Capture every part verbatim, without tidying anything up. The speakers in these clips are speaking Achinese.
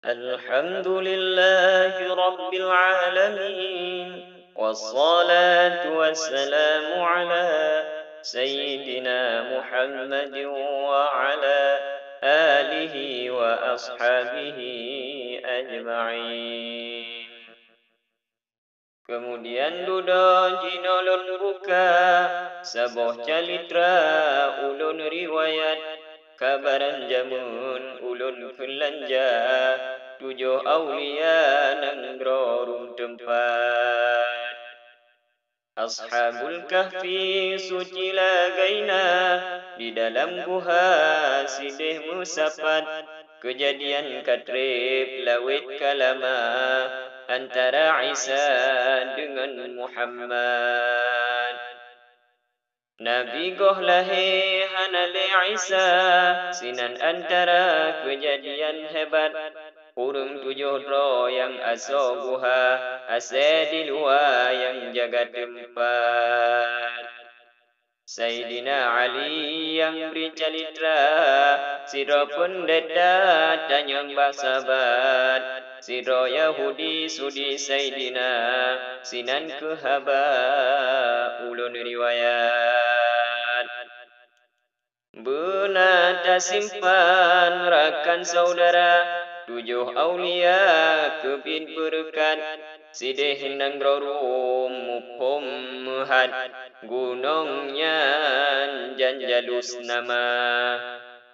الحمد لله رب العالمين، والصلاة والسلام على سيدنا محمد وعلى آله وأصحابه أجمعين. Keumudian dudoe jinoe lôn buka saboh calitra ulôn riwayat, kabaran jameun ulôn kheun lanja tujoh aulia nanggroe Rum teumpat. Ashabul Kahfi suci lagée na di dalam guha sideh meusapat. Keujadian ka treb lawét ka lama antara Isa deungon Muhammad. Nabi goh lahé hana lé Isa, sinan antara keujadian hebat. Ureuëng tujoh droe nyang asoe guha, asée di luwa nyang jaga teumpat. Saidina Ali nyang bri calitra, sidroe peundeta tanyong bak sabat, sidroe Yahudi sudi Saidina, sinan kheueh haba ulôn riwayat. Beuna tasimpan rakan saudara, tujoh aulia keubiet beureukat, sideh nanggroe Rum muphom meuhat, gunong nyan Janjalus nama.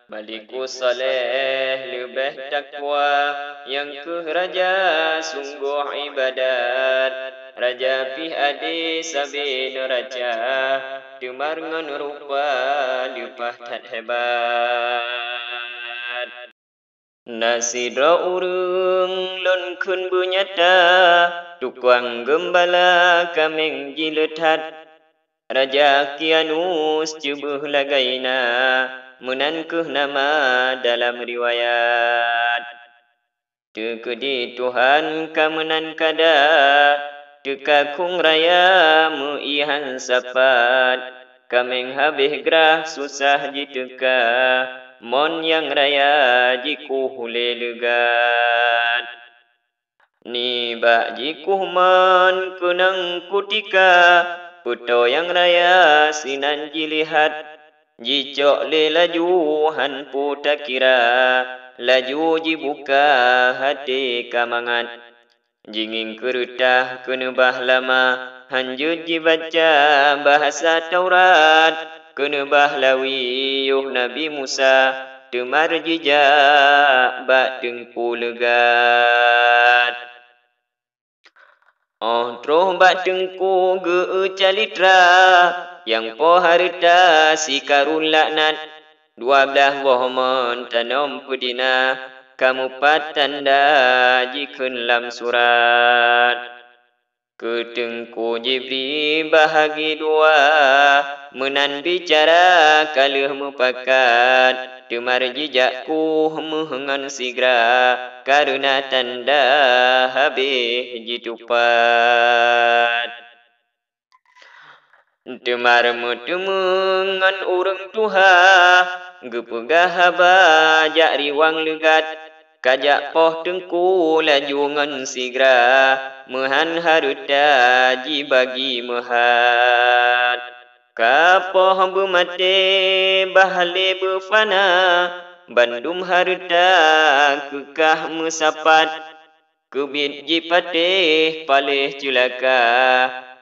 Malikus Saleh leubeh takwa, nyang kheueh raja sunggoh ibadat. Raja pih adé sabe neuraca, teumar ngon rupa leupah that hebat. Na sidroe ureuëng lôn kheun beunyata, tukang geumbala kaméng jih le that. Raja Kianus ceubeuh lagée na, meunan kheueh nama dalam riwayat. Teukeudi Tuhan ka meunan kada, teuka khueng raya meu-ihan sapat, kaméng habéh grah susah jiteuka, mon nyang raya jikuh lé leugat. Nibak jikuh mon keunong kutika, peutoe nyang raya sinan jilihat, jicok lé laju han peue takira, laju jibuka até ka mangat. Jingieng keureutah keuneubah lama, han jeuet jibaca bahasa Taurat, keuneubah lawi yoh Nabi Musa, teumar jijak bak teungku leugat. Óh troh bak teungku geu-eu calitra, nyang po hareuta sikarun laknat, dua blaih boh mon tanom peudina, ka meupat tanda jikheun lam surat. Keu teungku jibri bahagi dua, meunan bicara ka lheueh meupakat, teumar jijak kuh meuh ngon sigra, kareuna tanda habéh jitupat. Teumar meuteumé ngon ureuëng tuha, geupeugah haba jak riwang leugat, ka jak poh teungku laju ngon sigra, meuhan hareuta jibagi meuhat. Ka poh beumaté bah lé beufana, bandum hareuta keu kah meusapat. Keubiet jipatéh paléh ceulaka,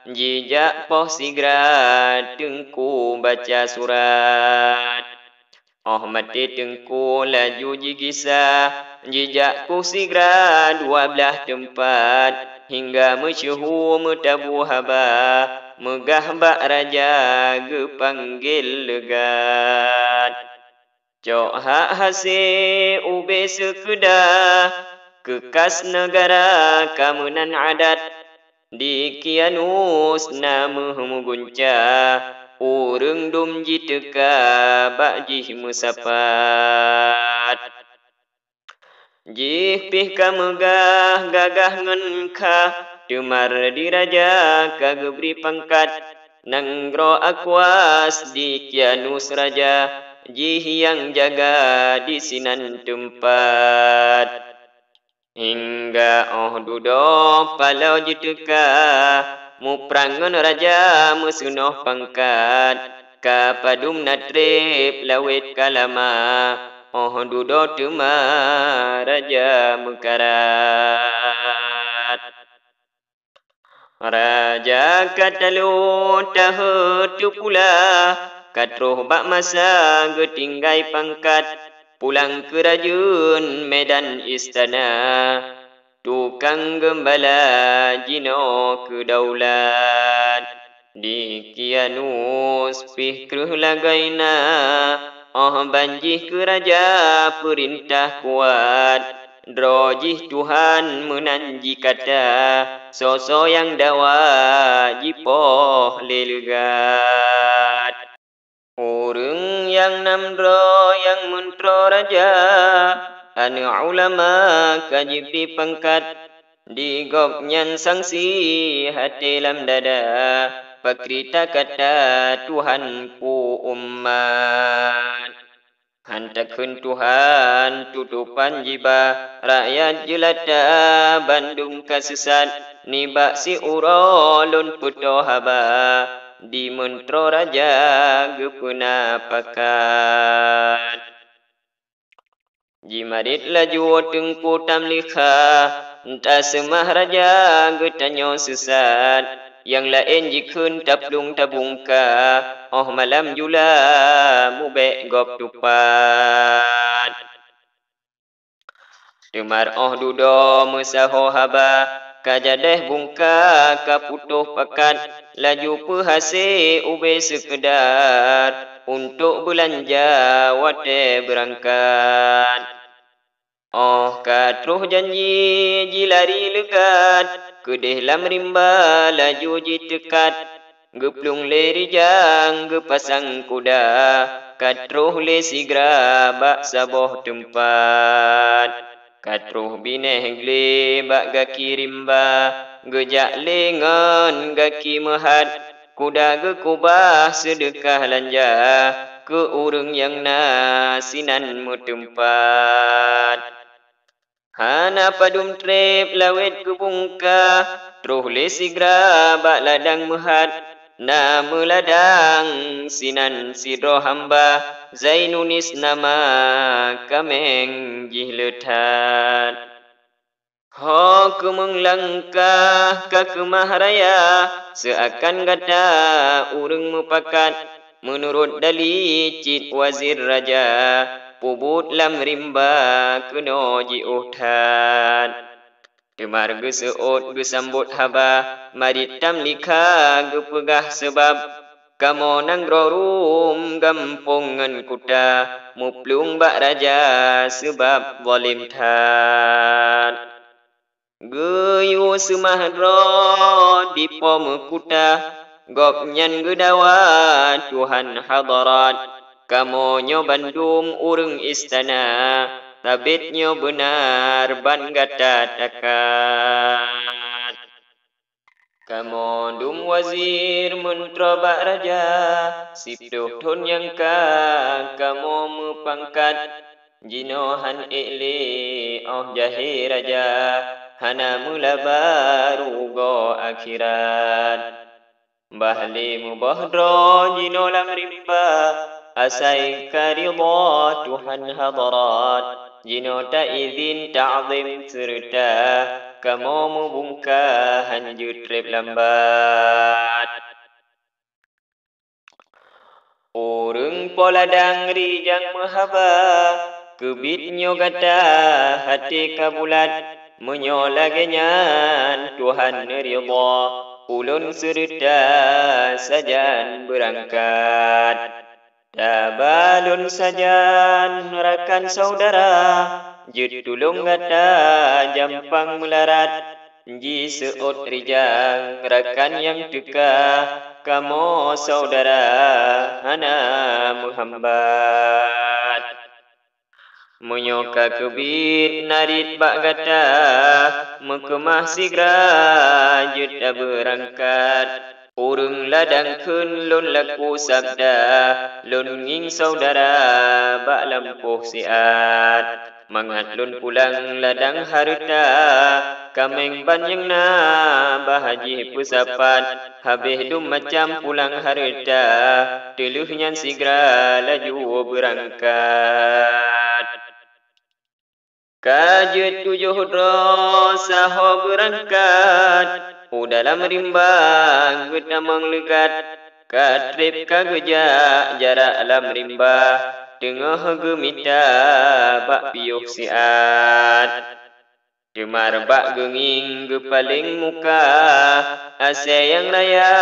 jijak poh sigra teungku baca surat. Óh maté teungku laju jigisa, jijak kuh sigra dua blaih teumpat, hingga meusyeuhu meutabu haba, meugah bak raja geupanggil leugat. Cok hak hasé ubé seukeuda, keu kas neugara ka meunan adat. Di Kianus na meuh meugunca, ureuëng dum jiteuka bak jih meusapat. Jih pih ka meugah gagah ngon kha, teumar di raja ka geubri pangkat. Nanggroe Akwas di Kianus raja, jih nyang jaga disinan teumpat. Hingga óh dudoe paloe jiteuka, muprang ngon raja meuseunoh pangkat, ka padum na treb lawét ka lama, óh dudoe teuma raja meukarat. Raja ka talo taheu teupula, ka troh bak masa geutinggai pangkat, pulang keurajeuen medan istana, tukang geumbala jinoe keu daulat. Di Kianus pih kreueh lagée na, óh ban jih keu raja peurintah kuat. Droe jih Tuhan meunan jikata, soe-soe nyang dawa jipoh lé leugat. Ureuëng nyang nam droe nyang meuntroe raja, aneuëk ulama ka jibri pangkat, di gobnyan sangsi até lam dada, pakri takata Tuhan keu umat. Han takheun Tuhan tutopan jiba, rakyat jeulata bandum ka seusat, nibak siuroe lôn peutoe haba, di meuntroe raja geupeuna pakat. Jimarit laju teungku tamlikha, taseumah raja geutanyoe seusat, nyang laén jikheun taplueng tabungka, óh malam jula mubék gob tupat. Teumar óh dudoe meusaho haba, ka jadéh bungka ka putôh pakat, laju peuhase ubé seukeudar, untuk beulanja watée beurangkat. Óh ka troh janji jilari leugat, keudeh lam rimba laju jiteukat, geuplueng lé rijang geupasang kuda, ka troh lé sigra bak saboh teumpat. Ka troh binéh glé bak gaki rimba, geujak lé ngon gaki meuhat, kuda geukubah seudeukah lanja, keu ureuëng nyang na sinan meuteumpat. Hana padum treb lawét geubungka, troh lé sigra bak ladang meuhat, na meuladang sinan sidroe hamba, Zainunis nama, kaméng jih le that. Ho keumeung langkah ka keumah raya, seuakan gata ureuëng meupakat, meunurot dali cit wazir raja, peubuet lam rimba keunoe jiôh that. Teuma geuseuôt geusambot haba, marit tamlikha geupeugah seubab, kamoe nanggroe Rum gampông ngon kuta, muplueng bak raja seubab zalem that. Geuyue seumah droe dipo meukuta, gobnyan geudawa Tuhan hadarat. Kamoe nyoe bandum ureuëng istana, sabet nyoe beunar ban gata takat. Kamoe dum wazir meuntroe bak raja, siploh thon nyang ka kamoe meupangkat. Jinoe han ék lé óh jahé raja, hana meulaba rugoe akhirat. Bah lé muboh droe jinoe lam rimba, asai ka ridha Tuhan hadarat. Jinoe taizin ta'zim seureuta kamoe meubungka han jeuet treb lambat. Ureuëng po ladang rijang meuhaba, keubiet nyoe gata até ka bulat, meunyoe lagée nyan Tuhan neuridha, ulôn seureuta sajan beurangkat. Taba lôn sajan rakan syedara, jeuet tulông gata jampang meularat, jiseuôt rijang rakan nyang teuka, kamoe syedara hana meuhambat. Meunyoe ka keubiet narit bak gata, meukeumah sigra jeuet tabeurangkat. Ureuëng ladang kheun lôn laku sabda, lôn ngieng syedara bak lampôh siat. Mangat lôn pulang ladang hareuta, kaméng ban nyang na bah jih peusapat, habéh dum macam pulang hareuta, teulheueh nyan sigra laju beurangkat. Ka jeuet tujoh droe saho beurangkat, u dalam rimba geutamong leugat, ka treb ka geujak jarak lam rimba, teungoh geumita bak piôh siat. Teuma bak geungieng geupaleng muka, asée nyang raya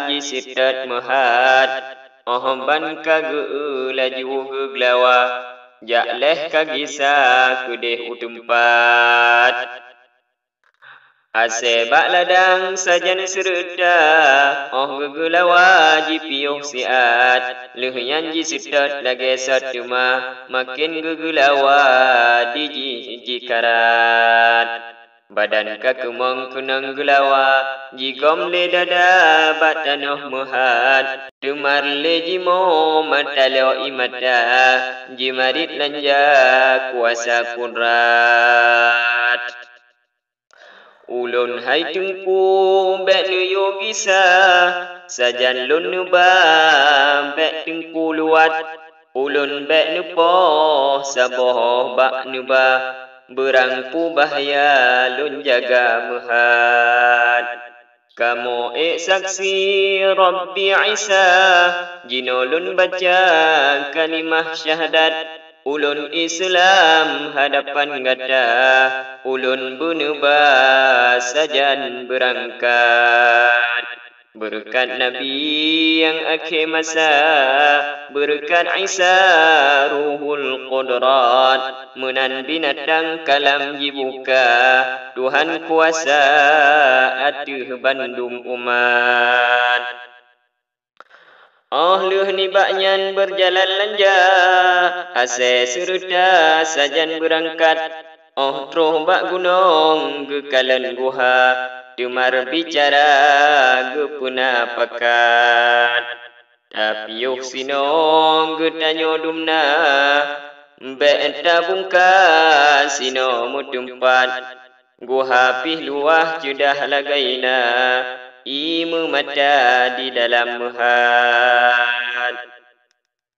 jiseutôt meuhat. Óh ban ka geu-eu laju geugeulawa, jak lheueh ka gisa keudeh u teumpat. Asée bak ladang sajan seureuta, óh geugeulawa jipiôh siat, lheueh nyan jiseutôt lagée sot teuma, maken geugeulawa di jih jikarat. Badan ka keumong keunong geulawa, jigom lé dada bak tanoh meuhat, teuma lé jimoe mata lhok ie mata, jimarit lanja kuasa kudrat. Ulôn hai Teungku bék neuyue gisa, sajan lôn neuba bék Teungku luwat. Ulôn bék neupoh saboh bak neuba, beurangku bahya lôn jaga meuhat. Kamoe ék saksi Rabbi Isa, jinoe lôn baca kalimah syahadat. Ulôn Islam hadapan gata, ulôn beuneuba sajan beurangkat. Beureukat Nabi nyang akhé masa, beureukat Isa Ruhul Qudrat, meunan binatang kalam jibuka, Tuhan kuasa ateueh bandum umat. Óh lheueh nibak nyan beurjalan lanja, asée seureuta sajan beurangkat. Óh troh bak gunong geukalon guha, teuma bicara geupeuna pakat. Tapiôh sinoe geutanyoe dumna, bék tabungka sinoe meuteumpat. Guha pih luwah ceudah lagée na, ie meumata di dalam meuhat.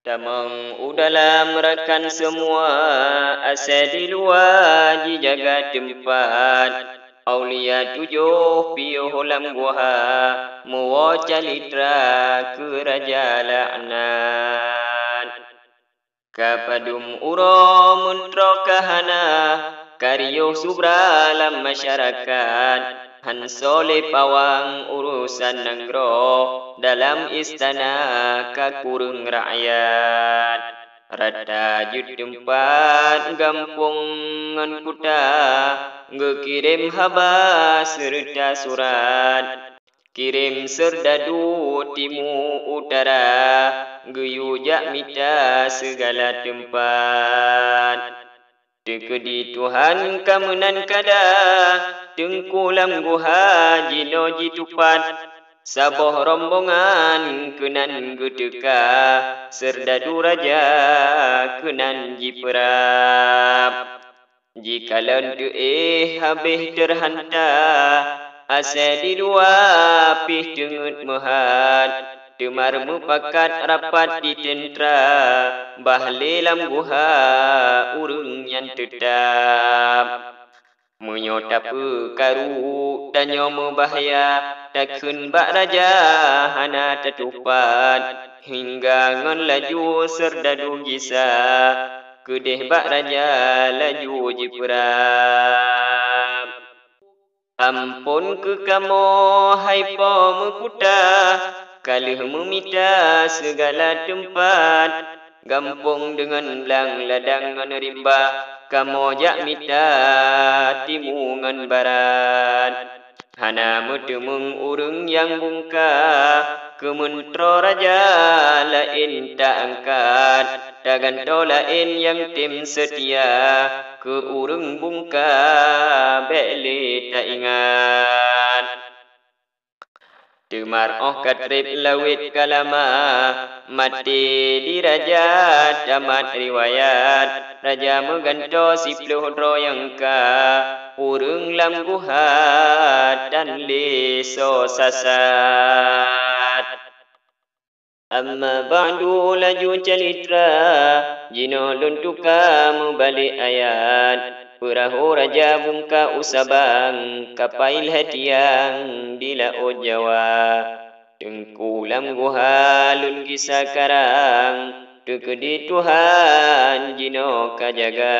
Tamong u dalam rakan seumua, asée di luwa jijaga teumpat. Aulia tujoh piôh lam guha, meuwoe calitra keu Raja Laknat. Ka padum uroe meuntroe ka hana, ka riôh subra lam masyarakat, han soe lé pawang urosan nanggroe, dalam istana ka kureueng rakyat. Rata jeuet teumpat gampông ngon kuta, geukirém haba seureuta surat. Kirém seurdadu timu utara, geuyue jak mita sigala teumpat. Teukeudi Tuhan ka meunan kada, teungku lam guha jinoe jitupat. Saboh rombongan keunan geuteuka, seurdadu raja keunan jipeurab. Jikalon teuéh habéh teurhanta, asée di luwa pih teungeut meuhat. Teuma meupakat rapat di teuntra, bah lé lam guha ureuëng nyan teutab. Meunyoe tapeukaru tanyoe meubahya, takheun bak raja hana tatupat. Hingga ngon laju seurdadu gisa, keudeh bak raja laju jipeurab. Amphon keu kamoe hai po meukuta, ka lheueh meumita sigala teumpat. Gampông deungon blang, ladang ngon rimba, kamoe jak mita timu ngon barat. Hana meuteumeung ureuëng nyang bungka, keu meuntroe raja laén ta-angkat, tagantoe laén nyang tem seutia, keu ureuëng bungka bék lé taingat. Teuma 'oh ka treb lawét ka lama, maté di raja tamat riwayat. Raja meugantoe siplôh droe nyang ka, ureuëng lam guha tan lé soe sasat. Amma ba'du, laju calitra, jinoe lôn tuka meubalek ayat. Peurahô raja bungka u Sabang, kapai lhée tiang di Laôt Jawa. Teungku lam guha lôn gisa karang, teukeudi Tuhan jinoe ka jaga.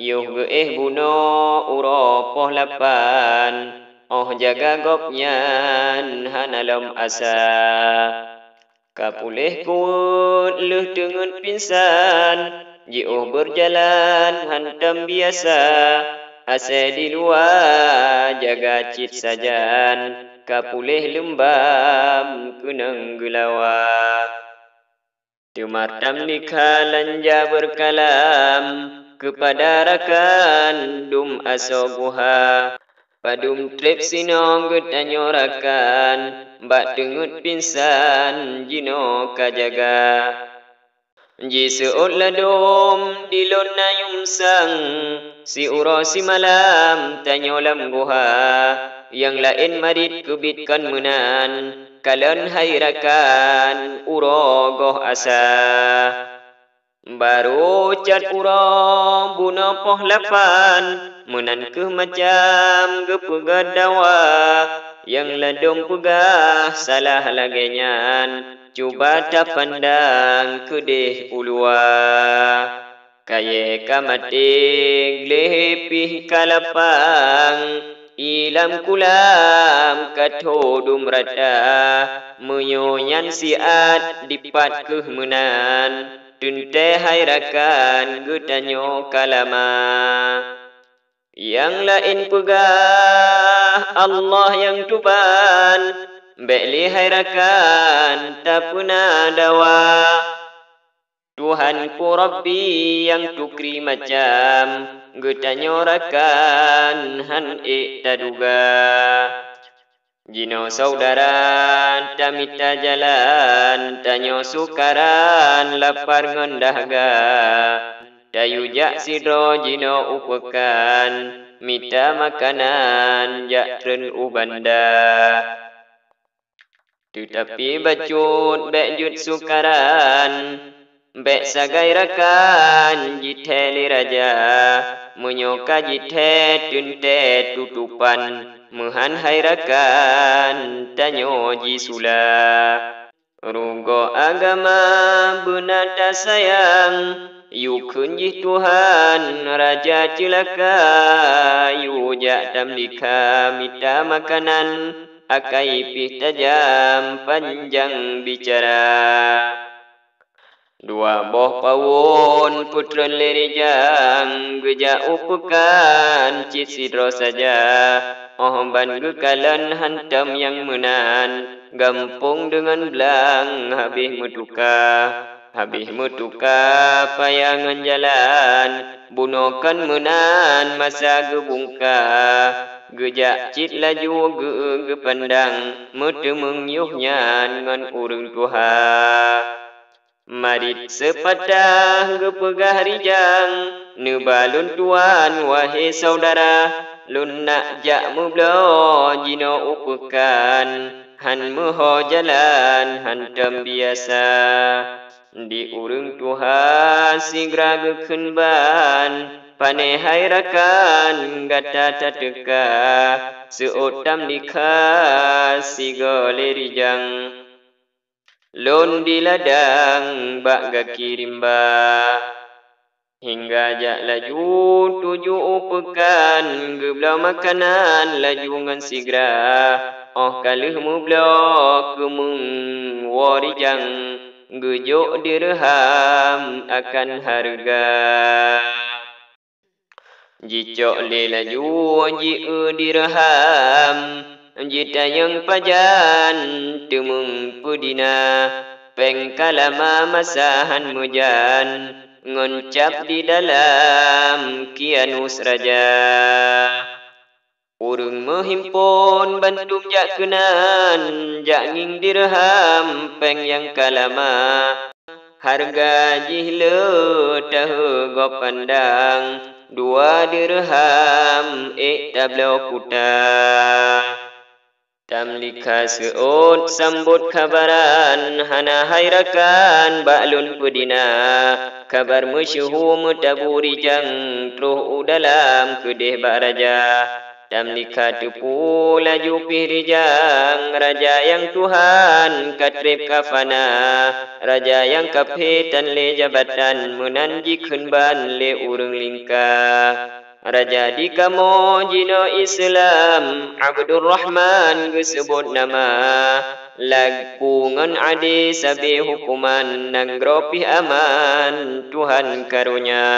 Yoh geuéh bunoe uroe poh lapan, 'oh jaga gobnyan hana lom asa. Ka puléh kuweuet lheueh teungeut pingsan, jiôh beurjalan hántom biasa. Asée di luwa jaga cit sajan, ka puléh leumbam keunong geulawa. Teuma tamlikha lanja beurkalam keupada rakan dum asoe guha. Padum treb sinoe geutanyoe rakan, bak teungeut pingsan jinoe ka jaga. Jiseuôt ladôm di lôn na yum sang, siuroe simalam tanyoe lam guha. Nyang laén marit keubiet kon meunan, kalon hai rakan uroe goh asa. Barô cot uroe bunoe poh lapan, meunan kheueh macam geupeugah dawa. Nyang ladôm peugah salah lagée nyan, cuba tapandang keudeh u luwa. Kayée ka maté gleh pih ka lapang, ié lam kulam ka tho dum rata. Meunyoe nyan siat dipat kheueh meunan, teuntée hai rakan geutanyoe ka lama. Nyang laén peugah Allah nyang tuban, bék lé hai rakan tapeuna dawa. Tuhanku Rabbi nyang tukri macam, geutanyoe rakan hán ék taduga. Jinoe syedara tamita jalan, tanyoe sukaran lapar ngon dahga. Tayue jak sidroe jinoe u peukan, mita makanan jak treun u banda. Teutapi bacut bék jeuet sukaran, bék sagai rakan jithée lé raja. Meunyoe ka jithée teuntée tutopan, meuhan hai rakan tanyoe jisula. Rugoe agama beuna tasayang, yue kheun jih Tuhan raja ceulaka. Yue jak tamlikha mita makanan, akai pih tajam panjang bicara. Dua boh pawon peutreun lé rijang geujak u peukan cit sidroe saja. Óh ban geukalon hántom nyang meunan, gampông deungon blang habéh meutuka. Habéh meutuka paya ngon jalan, bunoe kon meunan masa geubungka. Geujak cit laju geu-, geupandang, meuteumeung yoh nyan ngon ureuëng tuha. Marit seupatah geupeugah rijang, neuba lôn tuan, wahé syedara, lôn nak jak meubloe jinoe u peukan, hán meuho jalan hántom biasa. Di ureuëng tuha sigra geukheun ban, pané hai rakan gata tateuka, seuôt tamlikha sigoe lé rijang. Lôn di ladang bak gaki rimba. Hingga jak laju tuju u peukan, geubloe makanan laju ngon sigra. Óh ka lheueh meubloe keumeung woe rijang, geujok dirham akan hareuga. Jicok lé laju jieu dirham, jitanyong pajan teumeung peudina, péng ka lama masa hán meujan, ngon cap di dalam kianus raja. Ureuëng meuhimpon bantum jak keunan, jak ngieng dirham péng nyang ka lama. Hareuga jih le tahe gob pandang, dua dirham ék tabloe kuta. Tamlikha seuôt sambot khabaran, hana hai rakan bak lôn peudina. Khabar meusyeuhu meutabu rijang, troh u dalam keudeh bak raja. Tamlikha teupeu laju pih rijang, raja nyang tuhan ka treb ka fana, raja nyang kaphé tan lé jabatan, meunan jikheun ban lé ureuëng lingka. Raja di kamoe jinoe Islam, Abdurrahman geuseubot nama, laku ngon adé sabe huköman, nanggroe pih aman Tuhan karonya.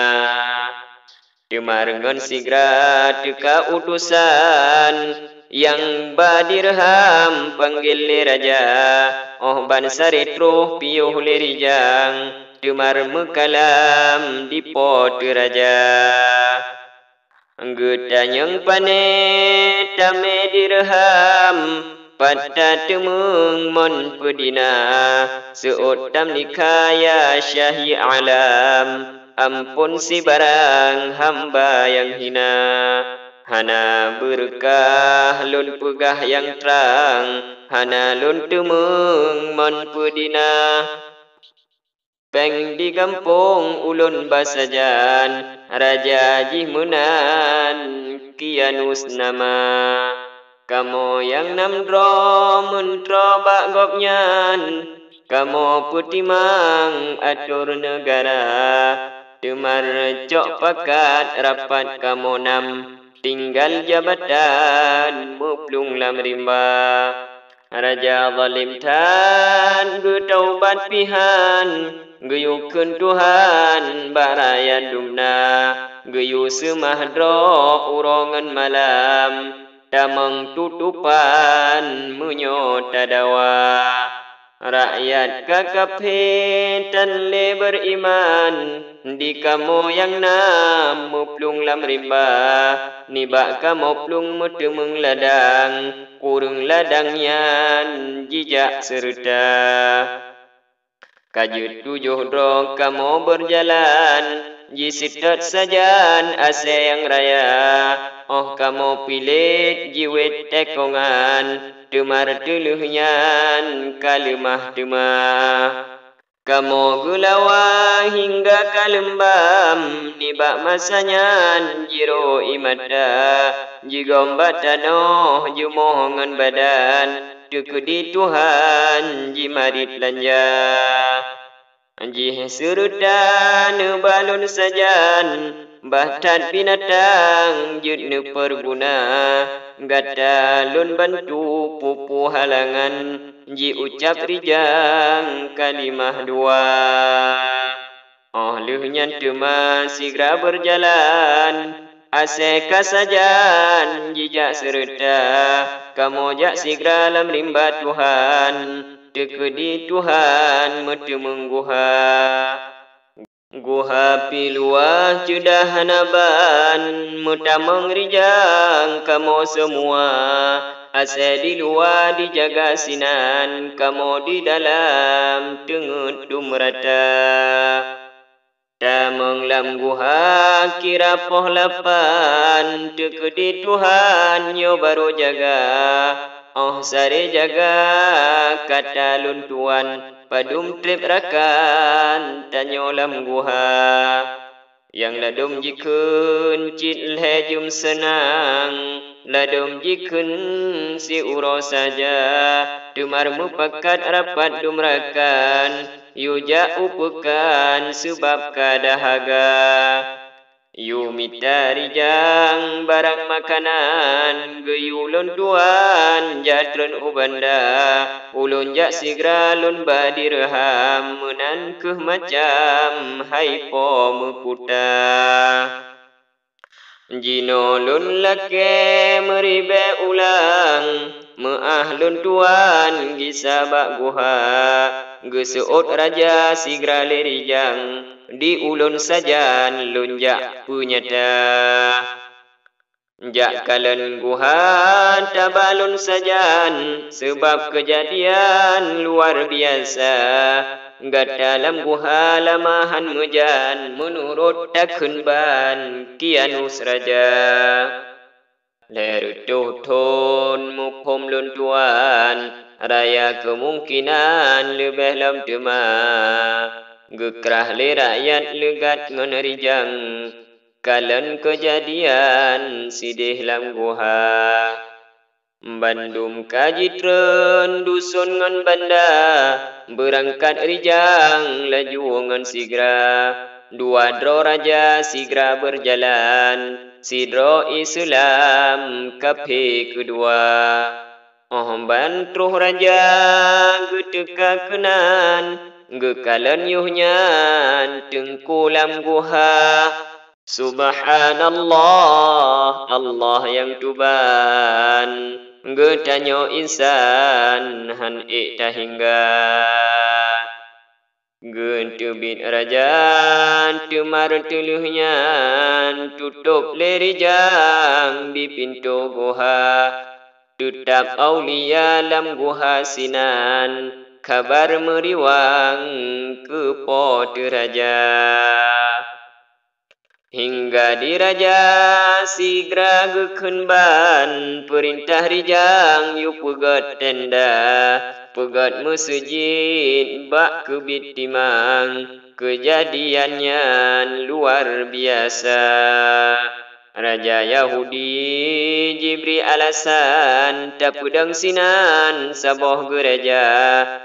Teuma reungon sigra teuka utosan, nyang ba dirham panggil lé raja, óh ban saré troh piôh lé rijang, teuma meukalam di po teu raja. Geutanyong pané tamé dirham, pat tateumeung mon peudina, seuôt tamlikha ya syahi alam, amphon sibarang hamba nyang hina. Hana beureukat lôn peugah nyang trang, hana lôn teumeung mon peudina. Péng di gampông ulôn ba sajan, raja jih meunan Kianus nama. Kamoe nyang nam droe meuntroe bak gobnyan, kamoe peutimang ator neugara, teuma cok pakat rapat kamoe nam, tinggai jabatan meuplueng lam rimba. Raja zalém that geutaubat pih han, geuyue kheun Tuhan bak rakyat dumna, geuyue seumah droe uroe ngon malam, tamong tutopan meunyoe tadawa. Rakyat ka kaphé tan lé beuriman, di kamoe nyang na meuplueng lam rimba, nibak kamoe plueng meuteumeung ladang, ureuëng ladang nyan jijak seureuta. Ka jeuet tujoh droe kamoe beurjalan, jiseutôt sajan asée nyang raya, óh kamoe piléh jiwét teukongan, teuma teulheueh nyan ka leumah teuma. Kamoe geulawa hingga ka leumbam, nibak masa nyan jiroe ié mata, jigom bak tanoh jumoh ngon badan, teukeudi Tuhan jimarit lanja. Jih seureuta neuba lôn sajan, bah that binatang jeuet neupeuguna, gata lôn bantu peue-peue halangan, jiucab rijang kalimah dua. Óh lheueh nyan teuma sigra beurjalan, asée ka sajan jijak seureuta, kamoe jak sigra lam rimba Tuhan, teukeudi Tuhan meuteumeung guha. Guha piluwah ceudah hana ban, meutamong rijang kamoe seumua, asée diluwa dijaga sinan, kamoe didalam teungeut dum rata. Tamong lam guha kira poh lapan, teukeudi Tuhan nyoe barô jaga, óh saré jaga kata lôn tuan, padum treb rakan tanyoe lam guha. Nyang ladôm jikheun cit lhée jeuem seunang, ladôm jikheun siuroe saja, teuma meupakat rapat dum rakan, yue jak u peukan seubab ka dahaga. Yue mita rijang barang makanan, geuyue lôn tuan jak treun u banda, ulôn jak sigra lôn ba dirham, meunan kheueh macam hai po meukuta. Jinoe lôn lakée meuribée ulang, meuáh lôn tuan gisa bak guha, geuseuôt raja sigra lé rijang, di ulôn sajan lôn jak peunyata. Jak kalon guha taba lôn sajan, sabab keujadian luar biasa. Gata lam guha lama han meujan, meunurot takheun ban Kianus Raja. Lhèe reutôh thôn muphom lôn tuan, raya keumungkinan leubeh lom teuma. Geukrah lé rakyat leugat ngon rijang, kalon keujadian sidéh lam guha. Bandum ka jitreun duson ngon banda, beurangkat rijang laju ngon sigra. Dua droe raja sigra beurjalan, sidroe Islam, kaphé keudua. Óh ban troh raja geuteuka keunan, geukalon yoh nyan teungku lam guha. Subhanallah, Allah nyang tuban, geutanyoe insan han ék tahingga. Geuteubiet raja teumar teulheueh nyan, tutôb lé rijang di pintoe guha. Teutab aulia lam guha sinan, kabar meuriwang keu po teu raja. Hingga di raja sigra geukheun ban, peurintah rijang yue peugét tenda, peugét meuseujid bak keubiet timang. Keujadian nyan luar biasa. Raja Yahudi jibri alasan tapeudong sinan saboh geureja,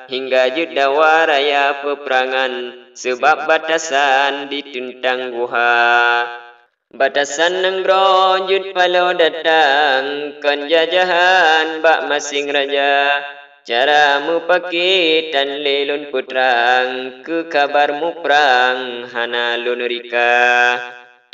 hingga jeuet dawa raya peupeurangan. Sabab batasan diteuntang guha. Batasan nanggroe jeuet paloe datang, kon jajahan bak maséng raja. Cara meupaké tan lé lôn peutrang, keu kabar muprang hana lôn rika.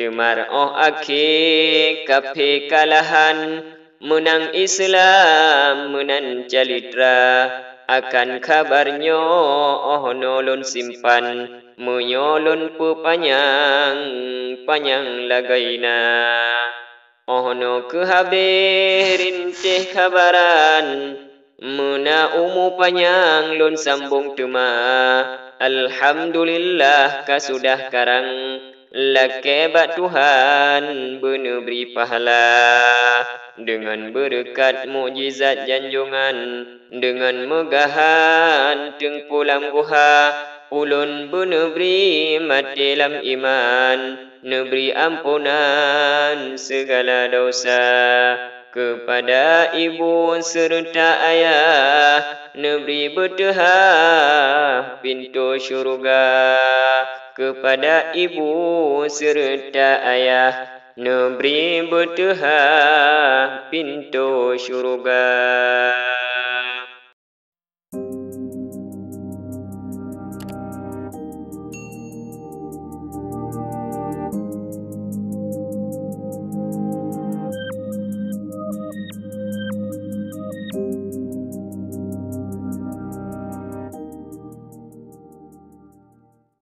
Teumar óh akhé kaphé kalahan, meunang Islam meunan calitra. Akan kabar nyoe óh noe lôn simpan, meunyoe lôn peupanyang, panyang lagée na. Óh noe keuhabéh rintéh kabaran, meuna umu panyang lôn sambong teuma. Alhamdulillah ka sudah karang, lakée bak Tuhan beuneubri pahala. Deungon beureukat mukjizat janjongan, deungon meugahan teungku lam guha, ulôn beuneubri maté lam iman, neubri amponan sigala desya. Keupada ibu seureuta ayah, neubri beuteuhah pintoe syeuruga. Keupada ibu seureuta ayah, neubri beuteuhah pintoe syeuruga.